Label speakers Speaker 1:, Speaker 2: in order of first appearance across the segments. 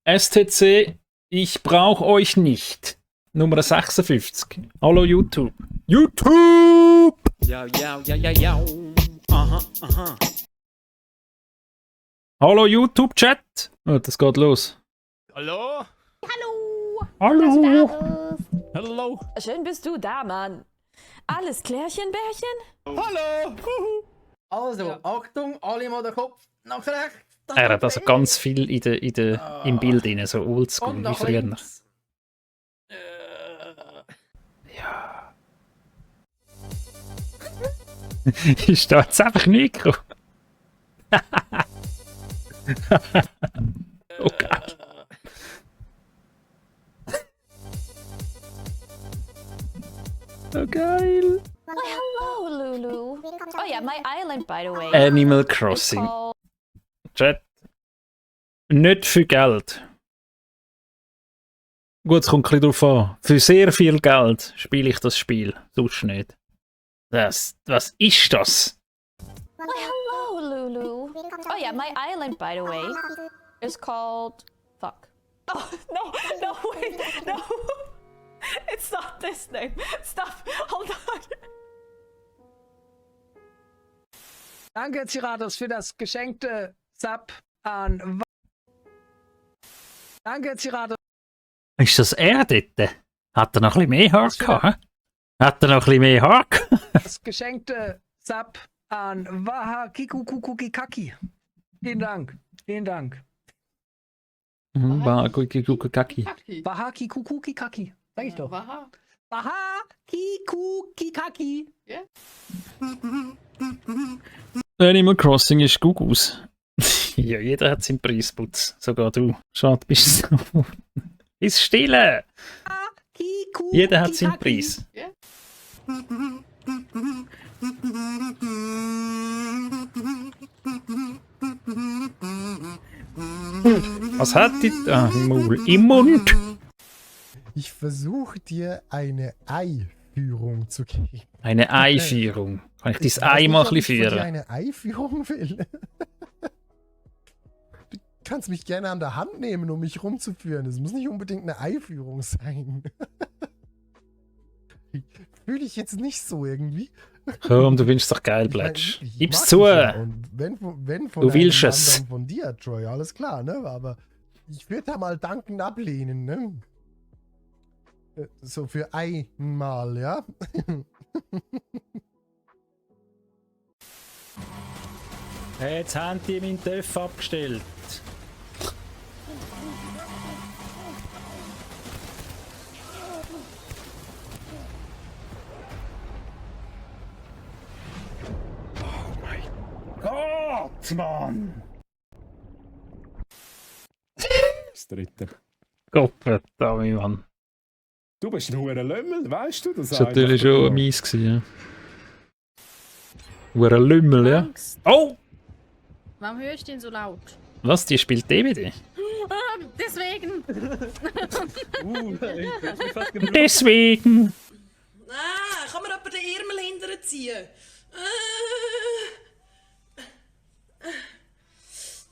Speaker 1: STC, ich brauche euch nicht. Nummer 56. Hallo YouTube. YouTube!
Speaker 2: Ja. Aha.
Speaker 1: Hallo YouTube-Chat. Oh, das geht los.
Speaker 2: Hallo?
Speaker 1: Hallo.
Speaker 2: Hallo?
Speaker 3: Schön bist du da, Mann. Alles klärchen, Bärchen?
Speaker 2: Hallo?
Speaker 4: Also, Achtung, alle mal den Kopf nach rechts.
Speaker 1: Er hat also ganz viel im Bild drin, so oldschool
Speaker 4: Und
Speaker 1: wie
Speaker 4: nach
Speaker 1: früher.
Speaker 4: links.
Speaker 1: Ja. Ist da jetzt einfach Mikro? Oh Gott. So geil.
Speaker 3: Oh, hello, Lulu. Oh yeah, my island, by the way.
Speaker 1: Animal
Speaker 3: It's
Speaker 1: Crossing.
Speaker 3: called...
Speaker 1: Chat. Nicht für Geld. Gut, es kommt ein bisschen drauf an. Für sehr viel Geld spiele ich das Spiel. Sonst nicht. Was ist das?
Speaker 3: Oh, hello, Lulu. Oh yeah, my island, by the way, is called... Fuck. Oh, no, wait, no. It's not this name. Stop, hold on.
Speaker 5: Danke, Cirados, für das geschenkte Sub an... Danke, Cirados.
Speaker 1: Ist das er dort? Hat er noch ein bisschen mehr Haar gehabt? Hä? Hat er noch ein bisschen mehr Haar gehabt?
Speaker 5: Das geschenkte Sub an Wahakikukukikaki. Vielen Dank. Vielen Dank.
Speaker 1: Kaki.
Speaker 5: Wahakikukukikaki. Sag ich doch. Wahakikukikaki.
Speaker 1: Animal Crossing ist gut aus. Ja, jeder hat seinen Preisputz. Sogar du. Schade, bist du so. Ist stille! Jeder hat seinen Preis. Was hat die... Ah, im Maul. Im Mund!
Speaker 6: Ich versuche dir eine Ei-Führung zu geben.
Speaker 1: Eine Eiführung. Kann ich
Speaker 6: Ich
Speaker 1: das
Speaker 6: weiß
Speaker 1: Ei
Speaker 6: nicht,
Speaker 1: mal
Speaker 6: ob
Speaker 1: ein
Speaker 6: ich
Speaker 1: bisschen
Speaker 6: von dir
Speaker 1: führen?
Speaker 6: eine Ei-Führung will. Du kannst mich gerne an der Hand nehmen, um mich rumzuführen. Es muss nicht unbedingt eine Ei-Führung sein. Fühle ich jetzt nicht so irgendwie.
Speaker 1: Komm, du findest doch geil,
Speaker 6: Ich mein,
Speaker 1: Bletsch.
Speaker 6: ich
Speaker 1: Gib's
Speaker 6: mag
Speaker 1: zu!
Speaker 6: dich ja. Und wenn von
Speaker 1: Du
Speaker 6: einem
Speaker 1: willst
Speaker 6: Mann,
Speaker 1: es.
Speaker 6: dann von dir, Troy, alles klar, ne? Aber ich würde da mal dankend ablehnen, ne? So für einmal, ja?
Speaker 1: Hey, jetzt haben die meinen Töff abgestellt. Oh mein Gott, Mann!
Speaker 7: Das dritte.
Speaker 1: Gottverdammt, Mann.
Speaker 7: Du bist ein hoher Lümmel, weißt du das?
Speaker 1: Das war natürlich schon mies gewesen, ja. Hure Lümmel, ja.
Speaker 8: Angst.
Speaker 1: Oh!
Speaker 8: Warum höre ich den so laut?
Speaker 1: Was, die spielt DVD?
Speaker 8: Deswegen.
Speaker 1: Deswegen!
Speaker 9: Ah, kann mir jemand den Ärmel hinterher ziehen?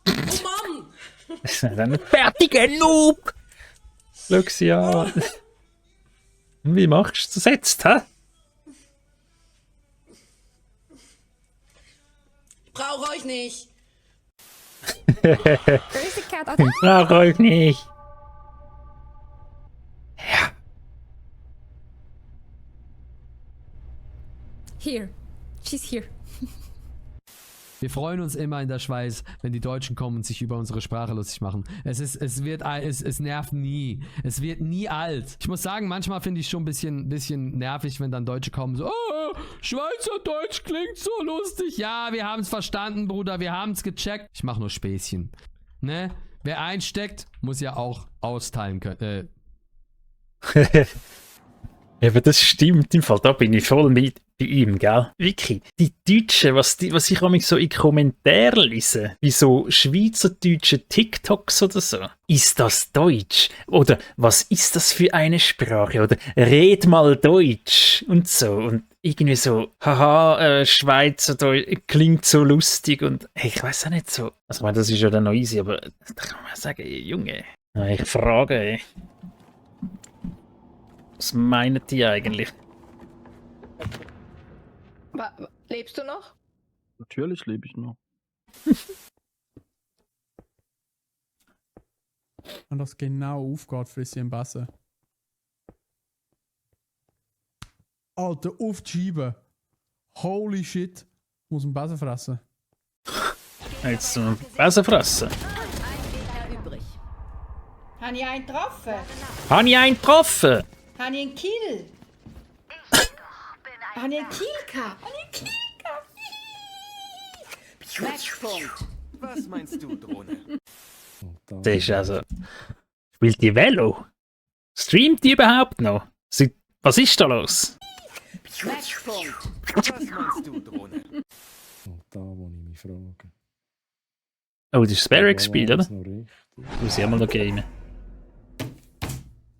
Speaker 9: Oh Mann!
Speaker 1: Das ist ein fertiger Noob! Schau sie an. Wie machst du das jetzt, hä?
Speaker 9: Ich brauche euch nicht.
Speaker 3: Crazy cat, okay?
Speaker 1: Brauch euch nicht. Ja.
Speaker 3: Here. She's here.
Speaker 10: Wir freuen uns immer in der Schweiz, wenn die Deutschen kommen und sich über unsere Sprache lustig machen. Es nervt nie. Es wird nie alt. Ich muss sagen, manchmal finde ich schon ein bisschen nervig, wenn dann Deutsche kommen so, oh, Schweizerdeutsch klingt so lustig. Ja, wir haben es verstanden, Bruder, wir haben es gecheckt. Ich mache nur Späßchen. Ne? Wer einsteckt, muss ja auch austeilen können.
Speaker 1: Aber das stimmt im Fall, da bin ich voll mit bei ihm, gell? Wirklich, die Deutschen, was ich manchmal so in Kommentaren lese, wie so schweizerdeutsche TikToks oder so. Ist das Deutsch? Oder was ist das für eine Sprache? Oder red mal Deutsch und so. Und irgendwie so, haha, Schweizerdeutsch klingt so lustig und hey, ich weiß auch nicht so. Also ich meine, das ist ja dann noch easy, aber da kann man sagen, Junge, Ja, ich frage, ey. Was meinen die eigentlich?
Speaker 3: Lebst du noch?
Speaker 2: Natürlich lebe ich noch.
Speaker 11: Wenn das genau aufgeht, frisst ihr im Bassen. Alter, auf die Scheibe. Holy shit. Muss ein Bassen fressen.
Speaker 1: Jetzt zum Besen fressen.
Speaker 9: Habe ich einen getroffen?
Speaker 1: Habe ich einen getroffen?
Speaker 9: Habe ich einen Kill? Habe ich einen Kill gehabt? Habe ich einen Kill gehabt? Matchpunkt.
Speaker 2: Was meinst du, Drohne?
Speaker 1: Das ist also... Spielt die Velo? Streamt die überhaupt noch? Was ist da los?
Speaker 9: Matchpunkt.
Speaker 2: Was meinst du, Drohne?
Speaker 7: Und da, wo ich mich frage.
Speaker 1: Oh, das ist das Barracks-Spiel, oder?
Speaker 7: Noch richtig.
Speaker 1: Muss ich auch mal noch gamen.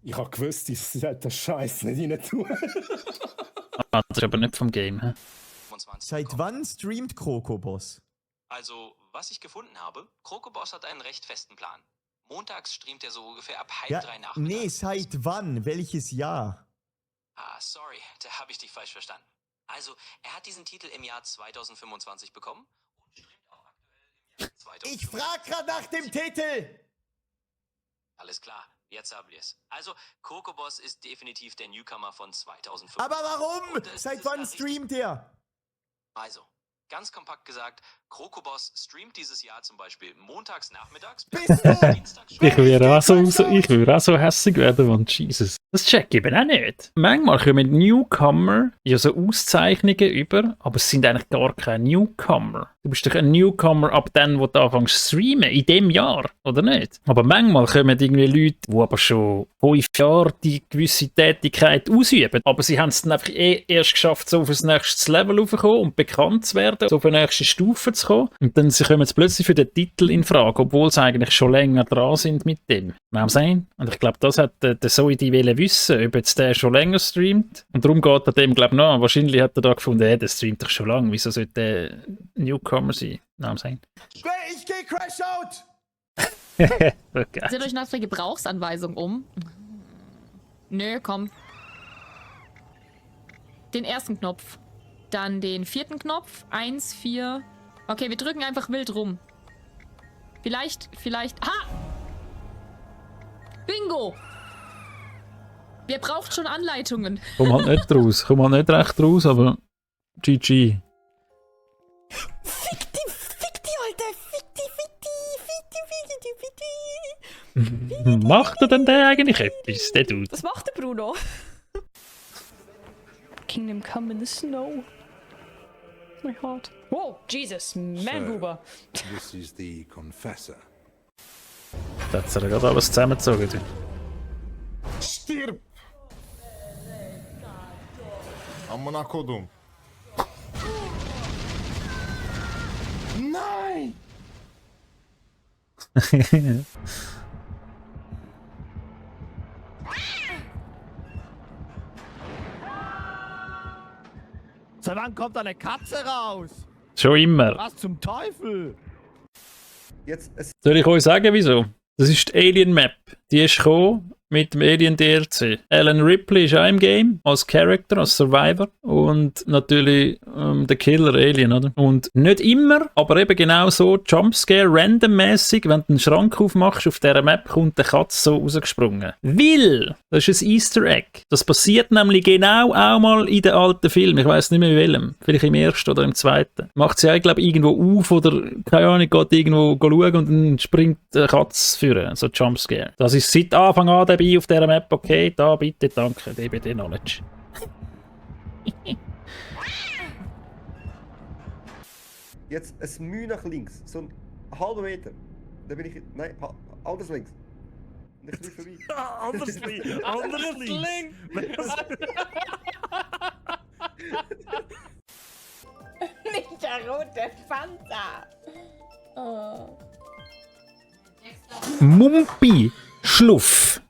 Speaker 7: Ich habe gewusst, ich sollte den Scheiß nicht rein tun.
Speaker 1: Ah, das ist aber nicht vom Game, hä?
Speaker 12: Seit wann streamt Krokoboss?
Speaker 2: Also, was ich gefunden habe, Krokoboss hat einen recht festen Plan. Montags streamt er so ungefähr ab halb
Speaker 12: Ja,
Speaker 2: 3 nachmittags.
Speaker 12: nee, seit wann? Welches Jahr?
Speaker 2: Ah, sorry, da habe ich dich falsch verstanden. Also, er hat diesen Titel im Jahr 2025 bekommen und streamt auch aktuell im Jahr 2025.
Speaker 12: Ich frag grad nach dem Titel!
Speaker 2: Alles klar, jetzt haben wir es. Also, Krokoboss ist definitiv der Newcomer von 2005.
Speaker 12: Aber warum?
Speaker 2: Und es
Speaker 12: Seit
Speaker 2: ist
Speaker 12: wann
Speaker 2: da richtig-
Speaker 12: streamt er?
Speaker 2: Also, ganz kompakt gesagt, Krokoboss streamt dieses Jahr zum Beispiel montags nachmittags
Speaker 12: Bist
Speaker 2: bis
Speaker 12: du?
Speaker 2: Dienstags
Speaker 1: Ich würde auch so hässlich werden, Mann. Jesus. Das check ich eben auch nicht. Manchmal kommen Newcomer ja so Auszeichnungen über, aber es sind eigentlich gar keine Newcomer. Du bist doch ein Newcomer ab dann, wo du anfängst zu streamen, in dem Jahr, oder nicht? Aber manchmal kommen irgendwie Leute, die aber schon 5 Jahre die gewisse Tätigkeit ausüben, aber sie haben es dann einfach erst geschafft, so auf ein nächstes Level raufzukommen und bekannt zu werden, so auf eine nächste Stufe zu kommen. Und dann kommen sie plötzlich für den Titel in Frage, obwohl sie eigentlich schon länger dran sind mit dem. Kann sein. Und ich glaube, das hat der Soidi wissen, ob jetzt der schon länger streamt. Und darum geht er dem, glaube ich, noch. Wahrscheinlich hat er da gefunden, hey, der streamt doch schon lange. Wieso sollte der Newcomer sein? Kann sein.
Speaker 12: Ich geh Crash out!
Speaker 1: Okay.
Speaker 8: Seht euch nach der Gebrauchsanweisung um. Nö, komm. Den ersten Knopf. Dann den vierten Knopf. 1, 4. Okay, wir drücken einfach wild rum. Vielleicht. Ha! Bingo! Wer braucht schon Anleitungen?
Speaker 1: Komm halt nicht raus. Komm halt nicht recht raus, aber GG.
Speaker 3: Fick die, Alter!
Speaker 1: Macht er denn der eigentlich etwas, der Dude?
Speaker 3: Was macht der Bruno? Kingdom come in the snow. My heart. Whoa, Jesus, Manhuber.
Speaker 2: This is the Confessor.
Speaker 1: Da hat er gerade alles zusammengezogen. Du.
Speaker 12: Stirb! Amına kodum. Nein! Seit wann kommt da eine Katze raus?
Speaker 1: Schon immer.
Speaker 12: Was zum Teufel?
Speaker 4: Jetzt,
Speaker 1: Soll ich euch sagen, wieso? Das ist die Alien Map. Die ist gekommen mit dem Alien DLC. Alan Ripley ist auch im Game, als Character, als Survivor. Und natürlich der Killer Alien, oder? Und nicht immer, aber eben genau so, Jumpscare, randommäßig, wenn du einen Schrank aufmachst, auf dieser Map kommt eine Katze so rausgesprungen. Weil, das ist ein Easter Egg. Das passiert nämlich genau auch mal in den alten Filmen. Ich weiss nicht mehr in welchem. Vielleicht im ersten oder im zweiten. Macht sie ja, glaube ich, irgendwo auf oder, keine Ahnung, geht irgendwo schauen und dann springt eine Katze führen. So Jumpscare. Das ist seit Anfang an dabei auf dieser Map. Okay, da bitte, danke, DBD Knowledge.
Speaker 4: jetzt ein Mühe nach links. So ein halber Meter. Dann bin ich. Nein, anders links. Und ein bisschen vorbei.
Speaker 2: Anderes links.
Speaker 9: Nicht der rote Fanta. Oh.
Speaker 1: Mumpi Schluff.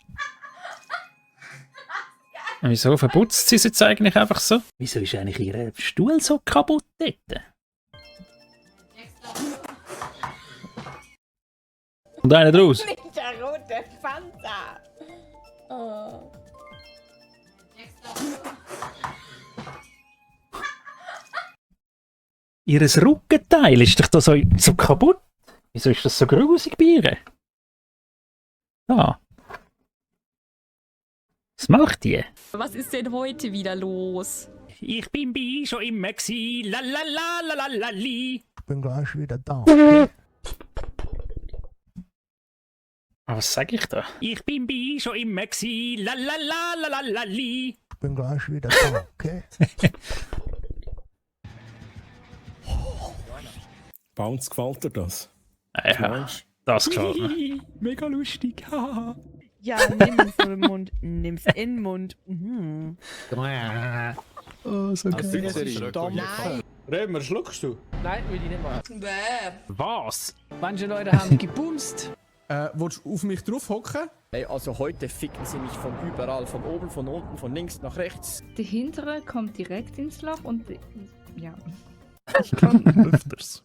Speaker 1: Wieso verputzt sie es jetzt eigentlich einfach so? Wieso ist eigentlich ihr Stuhl so kaputt dort? Und einer draus.
Speaker 9: Nicht der rote der Fanta. Oh.
Speaker 1: Ihres Rückenteil ist doch da so kaputt. Wieso ist das so grusig bei ihr? Ah. Was macht die?
Speaker 8: Was ist denn heute wieder los?
Speaker 1: Ich bin bei schon immer gsi. La la la la la la li.
Speaker 6: Ich bin gleich wieder da.
Speaker 1: Was sag ich da? Ich bin bei schon immer gsi. La la la la la la li.
Speaker 6: Ich bin gleich wieder da, okay?
Speaker 7: Bounce, gefällt dir das?
Speaker 1: Ja, das gefällt mir.
Speaker 5: Mega lustig. haha.
Speaker 9: Ja, nimm es vor den Mund, nimm's in den Mund. Mhm.
Speaker 5: Oh, so geil.
Speaker 12: Nein. Römer, schluckst du?
Speaker 5: Nein, will ich nicht machen.
Speaker 9: Bäh.
Speaker 1: Was?
Speaker 5: Manche Leute haben gebumst.
Speaker 11: Willst du auf mich drauf hocken?
Speaker 13: Hey, also heute ficken sie mich von überall, von oben, von unten, von links nach rechts.
Speaker 3: Die hintere kommt direkt ins Loch und ja.
Speaker 1: Ich kann öfters.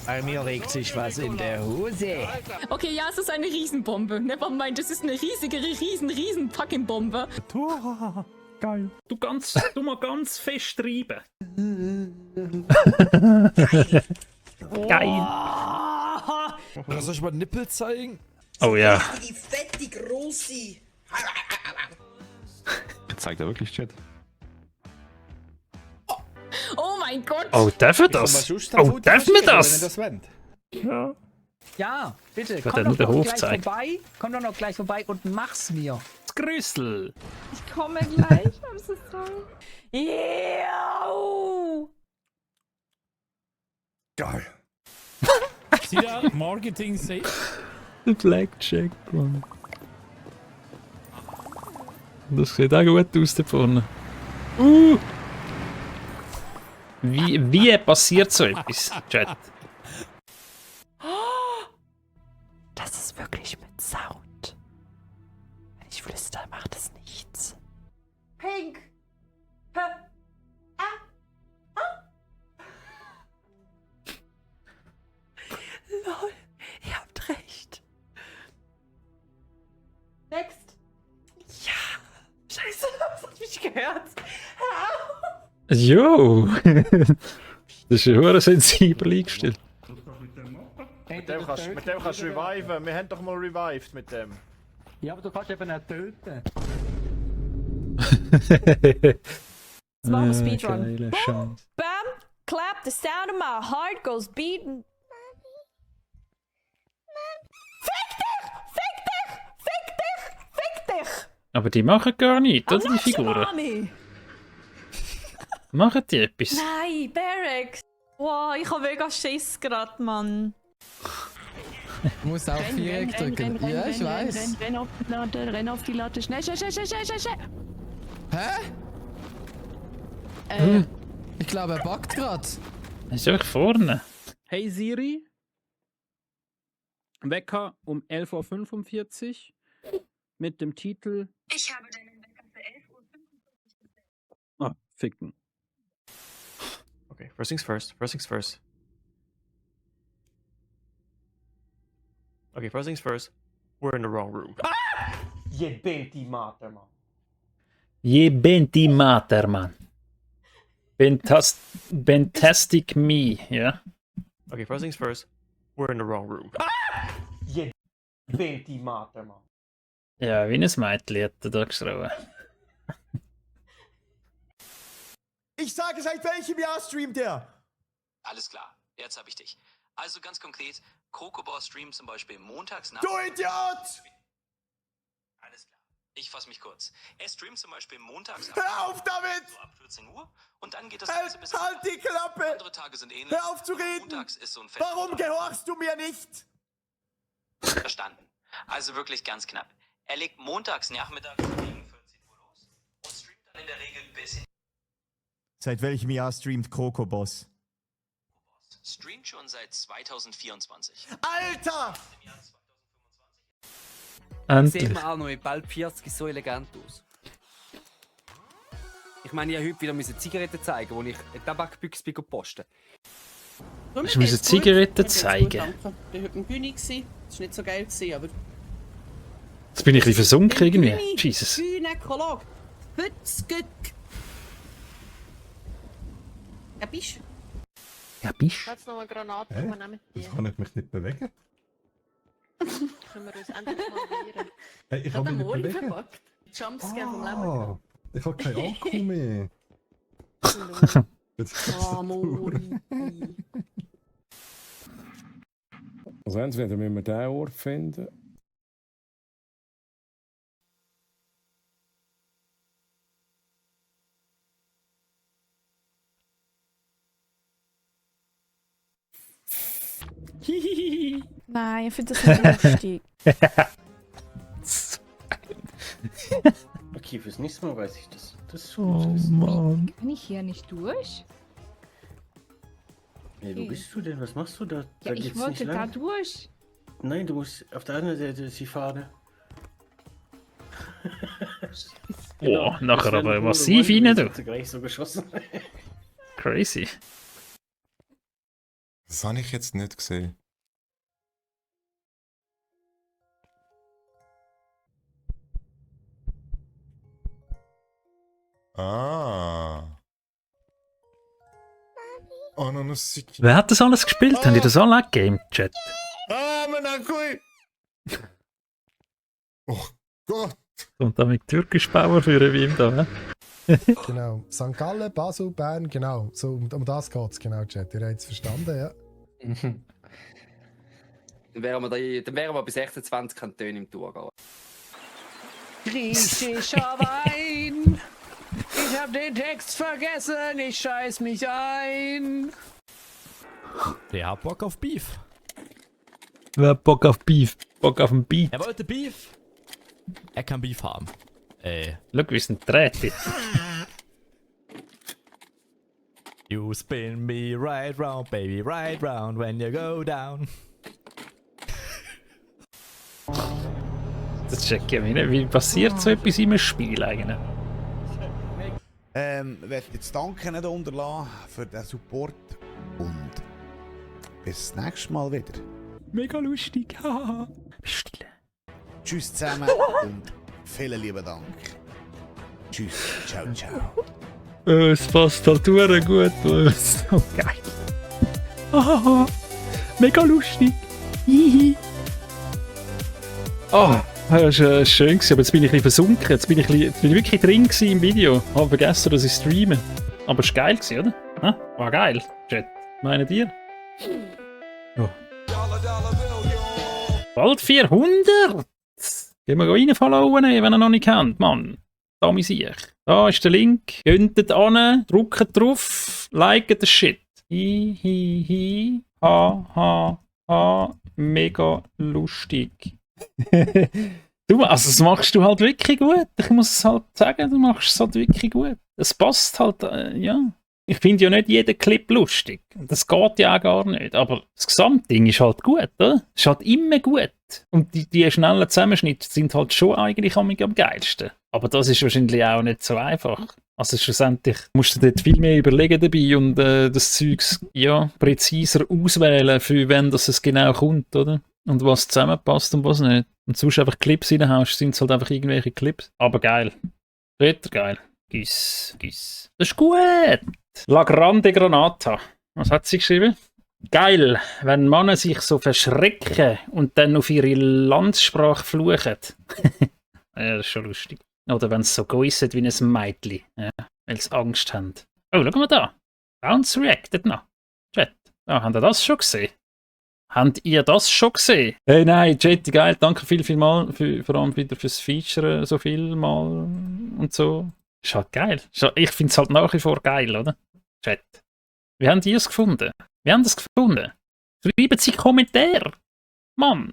Speaker 5: Bei mir regt sich was in der Hose.
Speaker 8: Okay, ja, es ist eine Riesenbombe. Nevermind, es ist eine riesen fucking Bombe.
Speaker 5: Geil.
Speaker 1: Du mal ganz fest reiben. Geil.
Speaker 5: Soll ich mal Nippel zeigen?
Speaker 1: Oh ja.
Speaker 9: Die fette Große.
Speaker 12: Zeigt er wirklich Chat?
Speaker 8: Oh mein Gott!
Speaker 1: Oh, darf er das? Oh, darf man das?
Speaker 5: Ja. Ja, bitte,
Speaker 1: Wird
Speaker 5: komm
Speaker 1: er
Speaker 5: doch
Speaker 1: nur den
Speaker 5: noch
Speaker 1: Hof
Speaker 5: gleich
Speaker 1: zeigen?
Speaker 5: vorbei. Komm doch noch gleich vorbei und mach's mir.
Speaker 1: Das Grüssel.
Speaker 3: Ich komme gleich, I'm so sorry.
Speaker 9: Yeah.
Speaker 12: Geil.
Speaker 5: Sieh da, Marketing safe.
Speaker 1: Blackjack, Mann. Das sieht auch gut aus da vorne. Wie passiert so etwas, Chat?
Speaker 3: Das ist wirklich mit Sound. Wenn ich flüster, macht es nichts.
Speaker 9: Pink.
Speaker 3: Lol, ihr habt recht.
Speaker 9: Next.
Speaker 3: Ja. Scheiße, das hat mich gehört.
Speaker 1: Jo! Das ist ja sensibel eingestellt.
Speaker 12: Mit dem kannst du reviven. Wir haben doch mal revived mit dem.
Speaker 5: Ja, aber du kannst eben nicht töten.
Speaker 3: Jetzt machen wir Speedrun.
Speaker 1: Geiler
Speaker 3: Boom,
Speaker 1: Scheiß.
Speaker 3: bam, clap, the sound of my heart goes beating. Fick dich! Fick dich! Fick dich! Fick dich!
Speaker 1: Aber die machen gar nichts, oder die
Speaker 3: I'm not your
Speaker 1: Figuren?
Speaker 3: mommy.
Speaker 1: Machen die etwas?
Speaker 3: Nein, Barracks. Wow, ich hab mega Schiss grad, Mann.
Speaker 10: Du musst auch Viereck drücken. Ja, ich weiß.
Speaker 3: Renn auf die Latte, renn auf die Latte. Schnell, schnell, schnell, schnell, schnell, schnell.
Speaker 10: Hä? Ich glaube, er backt gerade.
Speaker 1: Ist einfach vorne.
Speaker 5: Hey Siri. Wecker um 11:45 Uhr mit dem Titel
Speaker 3: Ich habe deinen Wecker für 11:45 Uhr.
Speaker 5: Ah, ficken.
Speaker 2: Okay, first things first. First things first. Okay, first things first. We're in the wrong room.
Speaker 13: Je bent die mater, man.
Speaker 1: Je benti mater, man. Fantastic me, ja?
Speaker 2: Okay, first things first. We're in the wrong room.
Speaker 13: Je bent die mater, man.
Speaker 1: Ja, wie ein Mädchen hat er da geschrieben.
Speaker 12: Ich sage, seit welchem Jahr streamt er?
Speaker 2: Alles klar, jetzt habe ich dich. Also ganz konkret, Krokobor streamt zum Beispiel montags nach...
Speaker 12: Du Idiot!
Speaker 2: Alles klar. Ich fasse mich kurz. Er streamt zum Beispiel montags
Speaker 12: Hör auf damit!
Speaker 2: so ab 14 Uhr und dann geht das Ganze bis...
Speaker 12: Halt die Klappe!
Speaker 2: Andere Tage sind ähnlich.
Speaker 12: Hör auf zu reden!
Speaker 2: Montags ist so ein
Speaker 12: Warum gehorchst du mir nicht?
Speaker 2: Verstanden. Also wirklich ganz knapp. Er legt montags nachmittags gegen 14 Uhr los und streamt dann in der Regel bis hin...
Speaker 12: Seit welchem Jahr streamt Krokoboss?
Speaker 2: Streamt schon seit 2024.
Speaker 12: Alter!
Speaker 2: Im Jahr 2025.
Speaker 1: Endlich.
Speaker 13: Sieht man auch noch mit bald 40 so elegant aus. Ich meine, ich heute wieder Zigaretten zeigen, wo ich eine Tabakbüchse posten.
Speaker 1: Ich muss eine Zigarette zeigen.
Speaker 9: Wir waren heute Bühne. Das war nicht so geil, gewesen, aber...
Speaker 1: Jetzt bin ich ein bisschen versunken irgendwie. Jesus.
Speaker 9: Gynäkolog. Hützgück. Ja, bist
Speaker 1: Ja, bist.
Speaker 3: Jetzt noch eine Granate
Speaker 14: nehmen. Das kann ich mich nicht bewegen.
Speaker 3: Können wir uns endlich mal wehren.
Speaker 14: Hey, ich habe mich nicht bewegen.
Speaker 3: Jumpscare vom Leben.
Speaker 14: Ich habe keinen Akku mehr.
Speaker 7: Also entweder müssen wir diesen Ort finden.
Speaker 3: Nein, ich finde das nicht lustig.
Speaker 15: Okay, fürs nächste Mal weiß ich das. Das ist
Speaker 1: Oh
Speaker 15: gut.
Speaker 1: Mann.
Speaker 8: Kann ich hier nicht durch?
Speaker 15: Hey, wo bist du denn? Was machst du da?
Speaker 8: Ja, ich
Speaker 15: geht's
Speaker 8: wollte
Speaker 15: nicht
Speaker 8: da
Speaker 15: lang.
Speaker 8: durch.
Speaker 15: Nein, du musst auf der anderen Seite ist die Fahne.
Speaker 1: Boah, nachher
Speaker 15: das
Speaker 1: aber
Speaker 15: wäre
Speaker 1: massiv
Speaker 15: eine
Speaker 1: rein,
Speaker 15: Runde,
Speaker 1: du.
Speaker 15: hat sie gleich so geschossen.
Speaker 1: Crazy.
Speaker 16: Das habe ich jetzt nicht gesehen. Ah. Oh, noch ein Sick.
Speaker 1: Wer hat das alles gespielt? Haben die das alle gegeben, Chat?
Speaker 16: Ah, mein Akku! Oh Gott!
Speaker 1: Und damit türkisch Bauer führen wie ihm da, hä?
Speaker 6: Genau. St. Gallen, Basel, Bern, genau. So, um das geht es, genau, Chat. Ihr habt es verstanden, ja.
Speaker 17: Dann wären wir bei 26 Kantonen im Thurgau.
Speaker 5: Griechischer Wein. Ich hab den Text vergessen, ich scheiß mich ein.
Speaker 18: Der hat Bock auf Beef.
Speaker 1: Wer hat Bock auf Beef? Bock auf ein Beat?
Speaker 18: Er wollte Beef. Er kann Beef haben.
Speaker 1: Schau, wir sind Drähte.
Speaker 18: You spin me right round, baby, right round when you go down.
Speaker 1: Das check ich nicht. Wie passiert so etwas in einem Spiel eigentlich?
Speaker 19: Ich werde jetzt Danke nicht unterlassen für den Support und bis das nächste Mal wieder.
Speaker 1: Mega lustig, haha. Stille.
Speaker 19: Tschüss zusammen und vielen lieben Dank. Tschüss, ciao, ciao.
Speaker 1: Es passt halt hure gut. So geil. Haha. Mega lustig. Hihi. Ah, das war schön gewesen, aber jetzt bin ich ein bisschen versunken. Jetzt bin ich wirklich drin gewesen im Video. Habe vergessen, dass ich streame. Aber es war geil gewesen, oder? Ha? War geil, Chat. Meinen ihr? Ja. Bald 400! Gehen wir reinfollowen, wenn ihr noch nicht kennt, Mann. Da mis ich. Da ist der Link. Geht an, drückt drauf, liket den Shit. Hi, ha, ha, ha. Mega lustig. Du, also das machst du halt wirklich gut. Ich muss es halt sagen, du machst es halt wirklich gut. Es passt halt, ja. Ich finde ja nicht jeden Clip lustig. Das geht ja auch gar nicht. Aber das Gesamtding ist halt gut, oder? Es ist halt immer gut. Und die schnellen Zusammenschnitte sind halt schon eigentlich am geilsten. Aber das ist wahrscheinlich auch nicht so einfach. Also schlussendlich musst du dort viel mehr überlegen dabei und das Zeugs ja, präziser auswählen, für wenn das es genau kommt, oder? Und was zusammenpasst und was nicht. Und sonst einfach Clips reinhaust, sind es halt einfach irgendwelche Clips. Aber geil. Wetter geil. Güss. Das ist gut. La Grande Granata. Was hat sie geschrieben? Geil, wenn Männer sich so verschrecken und dann auf ihre Landessprache fluchen. Ja, das ist schon lustig. Oder wenn sie so geissen wie ein Mädchen. Ja, weil sie Angst haben. Oh, schau mal da. Bounce reacted noch. Chat. Oh, habt ihr das schon gesehen? Habt ihr das schon gesehen? Hey, nein, Chat, geil. Danke viel mal. Vor allem wieder fürs Feature so viel mal und so. Ist halt geil. Ich finde es halt nach wie vor geil, oder? Chat. Wie haben die es gefunden? Wie haben das gefunden? Schreiben Sie Kommentare. Mann.